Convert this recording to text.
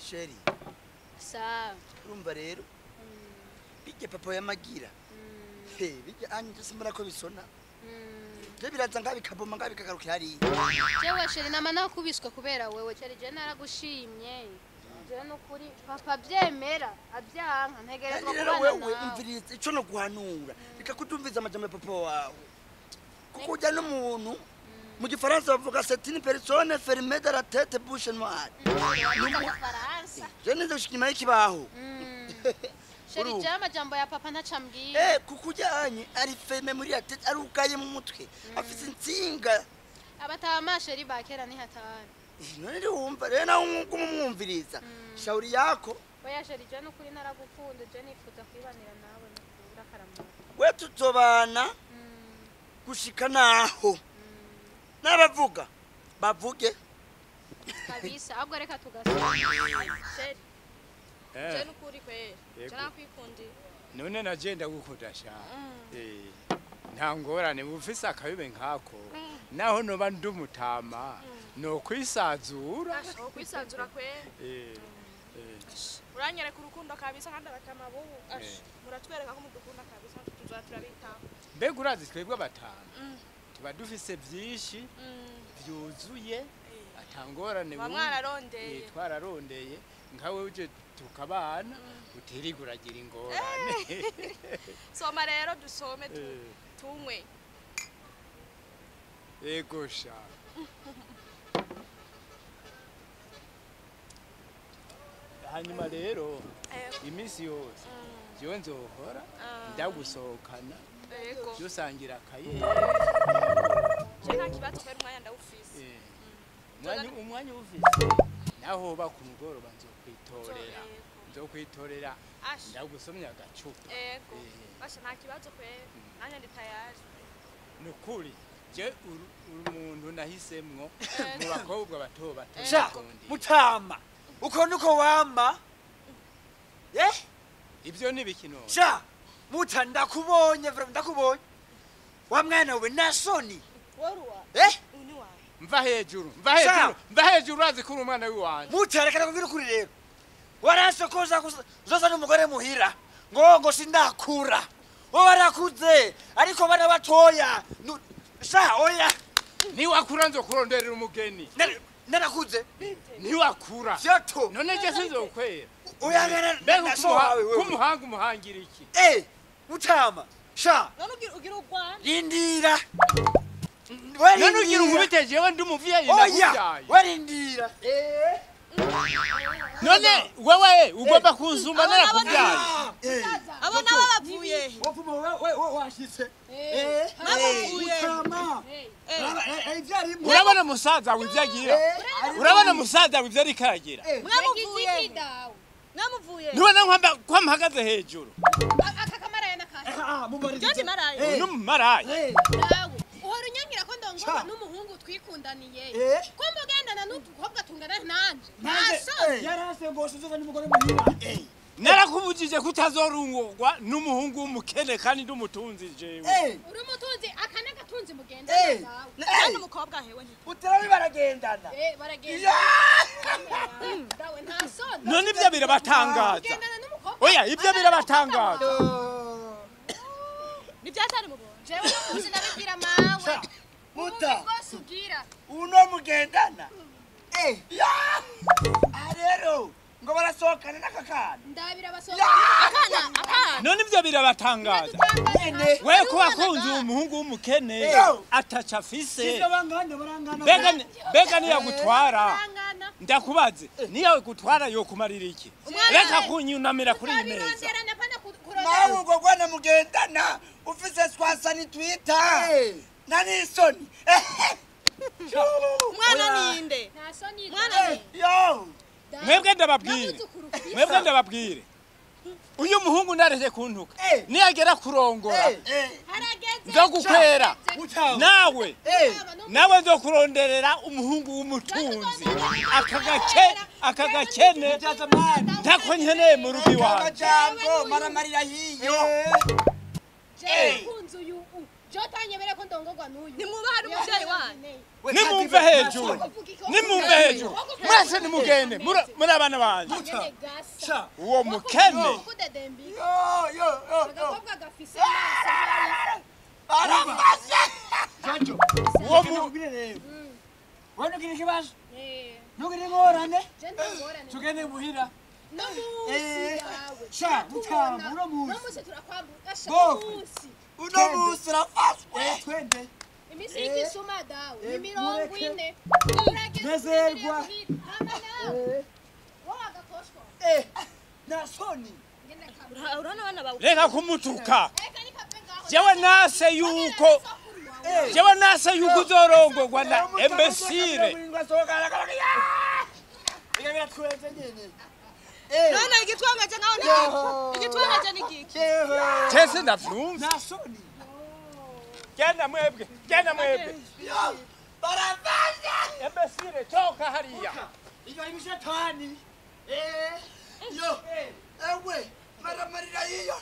Chérie. Sawa. Urumva rero bijye papa yamagira. He bijye anje simbona ko bisona. Je biraza ngabikaboma ngabikagarukira hariya. Jewe chérie nama nakubiswe kubera wewe chérie je naragushimye. Je nukuri papa byemera abyanka ntegerezwa Kandi rero kubana wewe nawe. Umviriza ico no guhanura reka kutumviza amajambo ya papa wawe kuko ujya n'umuntu mu gifaransa bavuga c'est une personne fermée de la tête bouche noire. Agafaransa. Je nize gushika inyuma y'ikibaho. Chérie Urumva. je amajambo ya papa ntacambwiye. Kuko ujyanye ari fermé muri la tête ari ugaye mu mutwe afise intsinga. Abatama chérie bakera ni hatari. None rero wumva rero nawe uguma umwumviriza shauri yako. Oya chérie je nukuri naragukunda je nifuza kwibanira nawe nukuri akaramata. We tuzobana gushika naho n'abavuga bavuge. Kabisa ahubwo reka tugasoma. Chérie, je nukuri kweri. Yego. Je nakwikundira. None naje ndagukunda sha. Nta ngorane ufise akayube nkako naho noba ndi umutama no kwisazura. Asha kwisanzura kweri. Uranyereka urukundo kabisa kandi abatama bubu. Asha muratwereka ko mudukunda kabisa tuzoza turabitaho. Mbega urazi twebwe abatama tuba dufise byinshi byuzuye atangorane. Ba mwararondeye. Twararondeye nkawe uje tukabana utiriga uragira ingorane. Soma rero dusome tunywe. Ego sha. Hanyuma rero iminsi yose jewe nzohora ndagusohokana Yego. dusangira akaye. Je nta kibazo kweri umwanya ndawufise. Umwanya ufise naho uba ku mugoroba nzokwitorera. Yego. Nzokwitorera Asha. ndagusomya agacupa. Ego. Asha nta kibazo kweri. Nanjye ndi tayari. Nukuri je uri umuntu nahisemwo mu bakobwa bato bato. Sha ndakundiye. Mutama uko niko wama Ivyo ni bikino. Sha muta ndakubonye vra ndakubonye wa mwana we nasoni. Woruwa. Uni wawe. Mva hejuru mva Sha. hejuru mva hejuru urazi ko uri umwana w'iwanje. Muta reka ndakubwira ukuri rero warasokoza uzoza n'umugore muhira ngo sindakura wowe warakuze ariko bana batoya sha oya. Niwakura nzokuronderera umugeni. Narakuze. Niwakura vyoto none je sinzokwera. Uyangana mbega na so wawe wewe. kumuhanga umuhangira iki? Mutama sha None ugira urwana. rindira. None ugira unkubite jewe ndi umuvyeyi oya ndakuvyaye. Warindira. None wewe ugomba kunsumba narakuvyaye. Abo nabo bavuye he? Wopfuma washitse. Bavuye. Mutama ivyarimwo. Urabona musaza wivyo agira, urabona musaza wivyo ariko aragira. Mwamuvuye he? Dawe. Mwamuvuye he? Ntubona ko mpagaze hejuru? Aka kamaraya nakahe? Je ndi maraya. Uyu n'umumaraya. Dawe. Uhora unyangira ko ndongorwa n'umuhungu twikundaniye. Ko mugendana n'udukobwa tungana nanje. Nta soni. Yarase ngo uzoza n'umugore muhira. Narakubujije kutazorungurwa n'umuhungu w'umukene kandi ndi umutunzi jewe. Uri umutunzi aka n'agatunzi mugendana dawe. Kandi umukobwa hewe nti. Utarabi baragendana. Baragenda. Dawe nta soni. None ivyo birabatangaza? Ugendana n'umukobwa. Oya ivyo birabatangaza? Ni byatari mubonye. Jewe n'ukuzi ndabibwira mawe. Muta. Ububi bwose ugira. Uno mugendana ya aha rero ngo barasohokana n'aka kana. Ndabira basohoka. Akana akana. None ivyo birabatangaza? Nyene. We ko wakunze uwo muhungu w'umukene Yo. ataca afise. Sivyo bangana barangana. Mbega niyagutwara Barangana. ndakubaze niyagutwara yokumarira iki? Umwana Reka we. kunyunamira kuri iyi meza. Utabironderana pana Nawe kurondera. ubwo rwana mugendana ufise swasani twita na n'isoni. Umwana ninde? Nta soni. Mwana dawe. Yo. Dawe. Mwebwe ndababwire. N'abuzukuru ufise. Mwebwe ndababwire uyu muhungu nareke kuntuka niyagera kurongora Harageze. nzogukwera. Mutama. Nawe Nawe nawe nzokuronderera umuhungu w'umutunzi aka gakene Byaza mani. ntako nkeneye mu rugo iwanjye. Amajambo maramarira hiyo. Jewe nakunze uyu. Je utanyemera ko ndongorwa n'uyu. Nimwubaha n'umuvyeyi wanyu. Nimumve hejuru, nimumve hejuru mwese, nimugende muri abana banje. Sha. Uwo mukene. Kudedembika. Yo yo yo yo. Agakobwa gafise amaso. Arafashe. Jojo. Uwo mu Nakubwire rero. Wowe ntugira ikibazo. Eh, Ntugire ingorane. je ntangorane. Tugende muhira. No munsi Eh, yawe. sha, mutama, uno munsi. No munsi turakwambuka. Asha Boko. munsi. Uno munsi urafashwe. Twende. Iminsi y'igisuma dawe ni Eh, mirongo mureke. ine. Uragenda Nezerwa. uterere muhira. Hama nawe. Wowe agakoshwa. Eh, nta soni. Ngenda kabura. Urabona abana bawe. Reka kumutuka. Eka nikave ngaho. Jewe nase yuko, jewe nase yuko uzorongorwa na imbesire. None igitwangaje nkaho ni igiki? Igitwangaje ni igiki? Tese ndavyumva. Nta soni. Genda mwebwe, genda mwebwe. Barafashe. Imbesire, toka hariya. Iyo ni shetani. Yo. Ewe, maramarira yiyo.